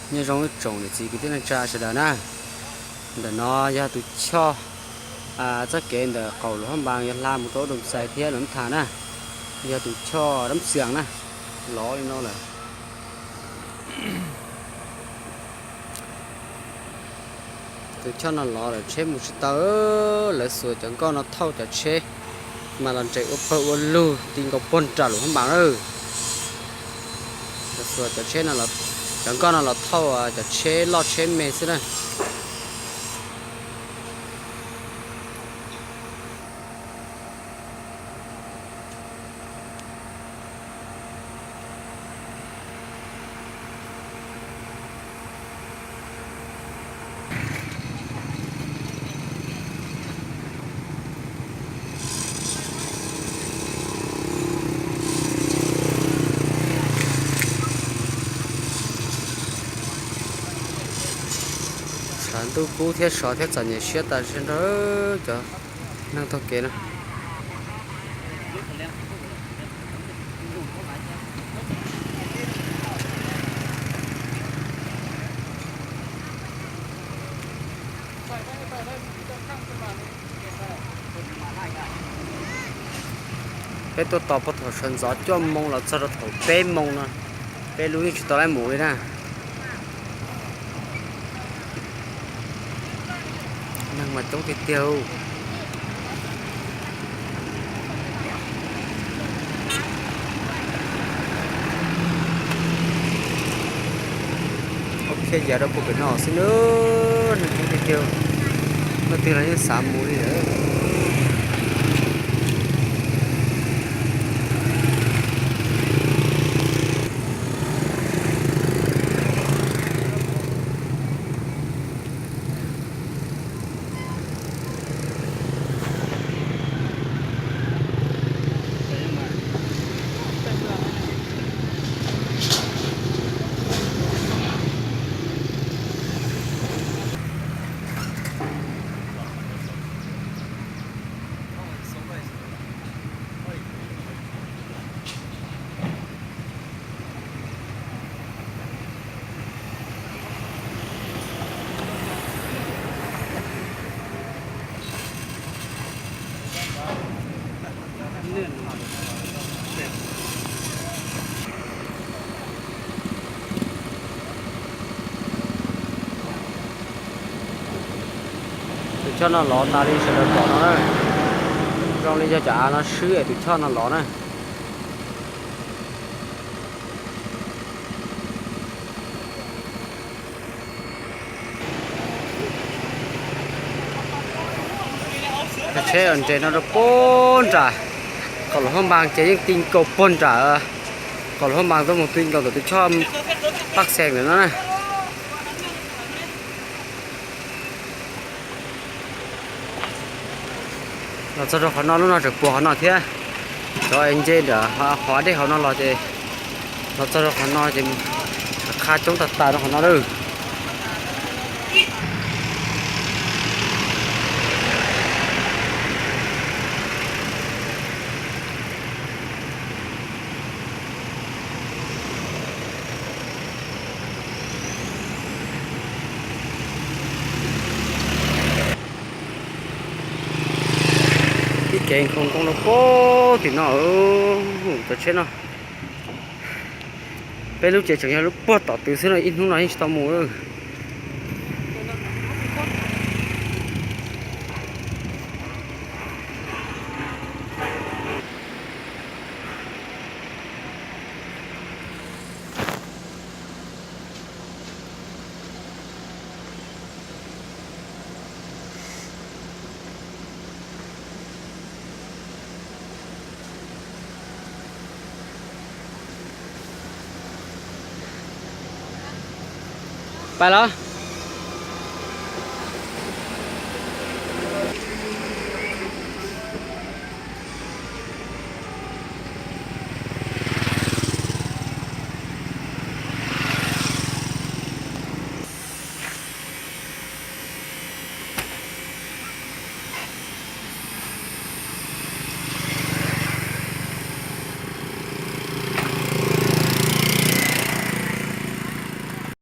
Nyob zoo ib tsoom niam txiv kwv tij neej tsa sawv daws na. Ntawm no yog tus choj, txoj kev ntawm qaum Luam Phab Npas yuav hla mus rau Doo Xais thiab Luam Thas na. Yog tus choj Dab Xias na, lov li no lawm. Tus choj no lov lawm, tsheb mus tsis tau. Lawv xuas cov nkoj no thauj cov tsheb mas los nres ua pawg ua lug ti nkaus puag nram Luam Phab Npas lawm. Lawv xuas cov tsheb, cov nkoj no los thauj cov tsheb loj tsheb me xwb na. Tshav ntuj kub thiab sov thiab txom nyem siab tas zog nrog cov neeg taug kev no. Peb tuaj tos puag thaum sawv ntxov cuaj moo los txog rau thaum peb moo no, peb lub yeej tsis tau laib mus li na. Neeg mas coob tiag tiag. Ua phiaj yav rau puag pem no xwb na, neeg coob tiag tiag. Leej twg los yeej xav mus li lawm. Tus choj no lov tas li sawv daws pom no na. Zoo li yog cov av no swb es tus choj no lov na. Cov tsheb nres no rau puag nram qaum Luam Phab Npas ces yeej ti nkaus puag nram qaum Luam Phab Npas tuaj mus ti nkaus ntawm tus choj Paj Xees ntawm no na. Los txog rau qhov no lub no tseem puas qhov no thiab. Cov es nce ntawm qhov dej hauv no los ces los txog rau qhov no ces qha coob tag tas rau qhov no lawm. Ib kev nkhoos nkoo rau puag tim no, cov tsheb no. Peb lub tsev tseem yog lub puag tom twg xwb no, ib hnub no yeej tsis tau mus. Pais los.